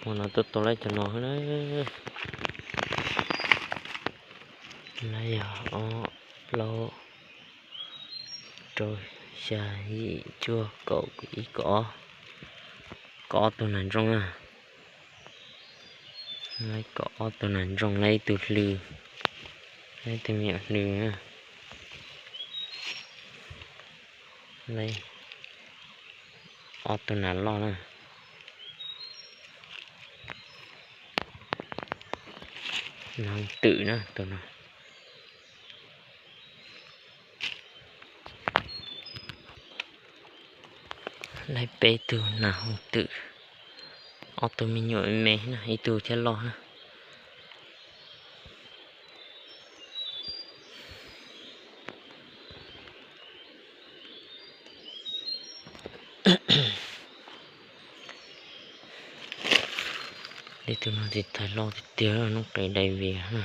Hmo no tuaj tau laib cov no na. Laib yog ob, plaub, rau, xya, yim, cuaj, kaum, ib, kaum ob, kaum ob tug nas ntsooj na. Laib kaum ob tug nas ntsooj, laib ib tug hlw, laib ib tug me nyuam hlw na. Laib ob tug nas loj na. Nas hooj twm na tus no. Laib peb tug nas hooj twm, ob tug me nyuam me na, ib tug thiab loj na. Ib tug no tiv thaiv loj tiag tiag, noob qes dai vias na.